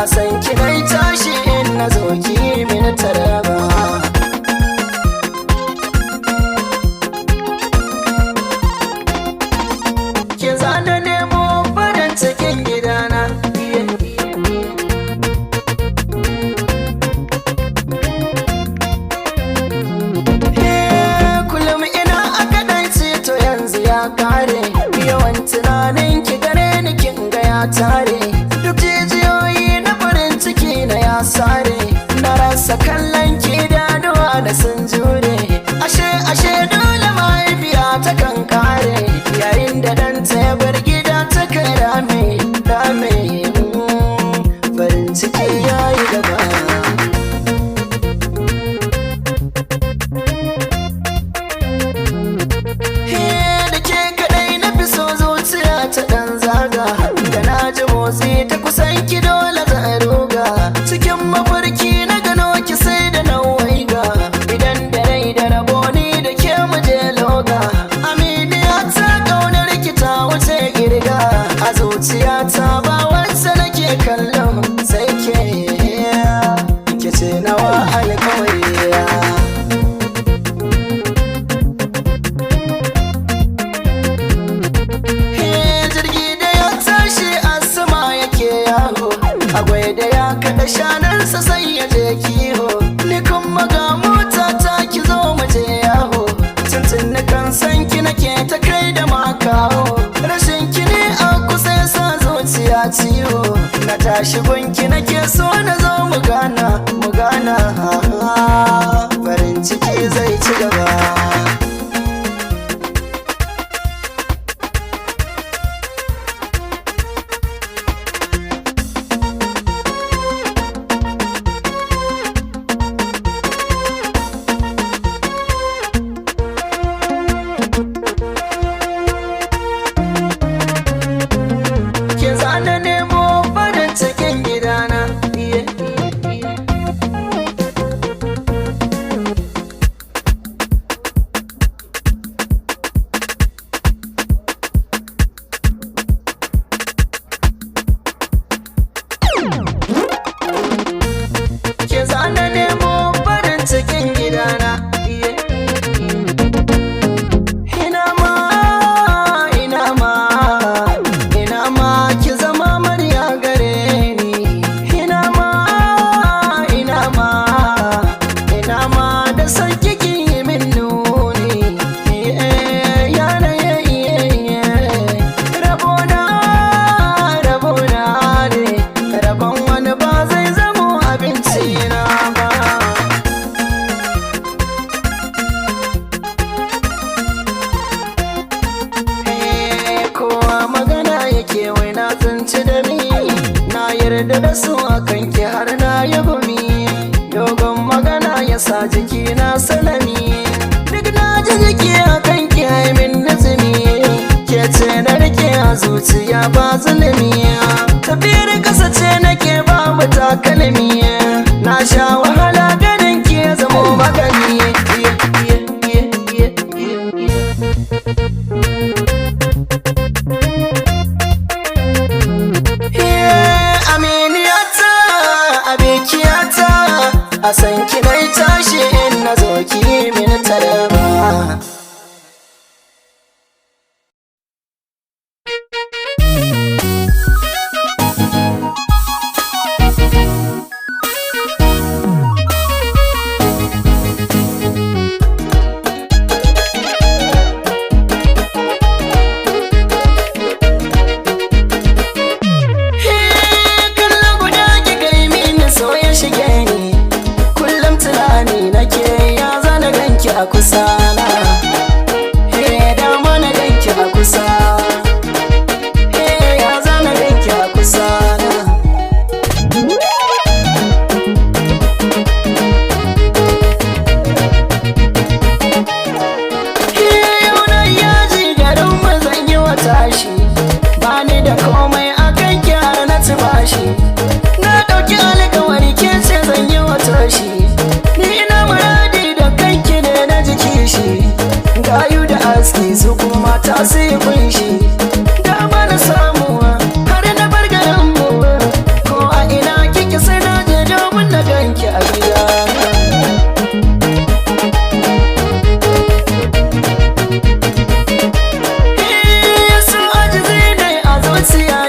A san ki nai tashi in na zo ki mini taraba. Ki zana nemo farin cikin gidana. Kullum ina a kadaici to yanzu ya kare. Yawan tunanin ki gare ni kin ga ya tare. Duk jijiyoyi na farin ciki na ya sare. Na rasa kallon ki idanuwa da sun jure. Ashe ashe dole mahaifiya ta kan kare. Yayin da ɗanta ya bar gida ta kai rame rame. Farin ciki ya yi gaba. Da ke kadai na fi so zuciya ta dan zaga. Da na ji motsi ta kusan ki dole za a ruga. Cikin mafarki na gano ki sai da na waiga. Idan da rai da rabo ni da ke mu je loga. Aminiya ta kaunar ki ta wuce girga. A zuciya ta ba wacce nake kallo sai ke. Ke ce nawa alkawari. Jirgi da ya tashi a sama yake yawo. Agwai da ya kaɗa shanarsa sai ya je kiwo. Ni kuma ga mota ta ki zo mu je yawo. Tuntun kan san ki nake ta kai da makaho. Rashin ki ne a kusa ya sa zuciya ciwo. Na tashi gunki nake so na zo mu gana mu gana. Farin ciki zai ci gaba. Ki zana nemo farin cikin gidana. Ki zana nemo farin cikin gidana. Ina ma, ina ma, ina ma ki zama murya gare ni. Ina ma, ina ma, ina ma da san kiki yi min nuni. Rabona, rabona ne, rabon wani ba zai zamo abinci na ba. Kowa magana yake wai na tsinci da ni. Na yarda da su a kanki har na yi gumi. Dogon magana ya sa jiki na salami. Duk na ji jiki a kanki min nazumi. Ke ce na rike a zuciya ba zulumi. Tafiyar kasa ce nake ba mu takalmi. Na sha wahala ganin ki ya zamo magani. Aminiyata, abikiyata, a san ki dai tashi in na zo ki mini taraba. Kallon guda kika yi mini so ya shige ni. Kullum tunani nake ya zana ganki a kusa na. Dama na ganki a kusa. Ya zana ganki a kusa na. Yau na yaji garin mu zan yi wa tashi. Bani da komai a kan ki har na ci bashi. Na ɗauki alkawari ke ce zan yi wa tashi. Ni ina muradi da kanki ne na jiki shi. Gayu da aski su kuma mata su yi kunshi. Dama na samu har na bar garin mu. Ko a ina kike siya.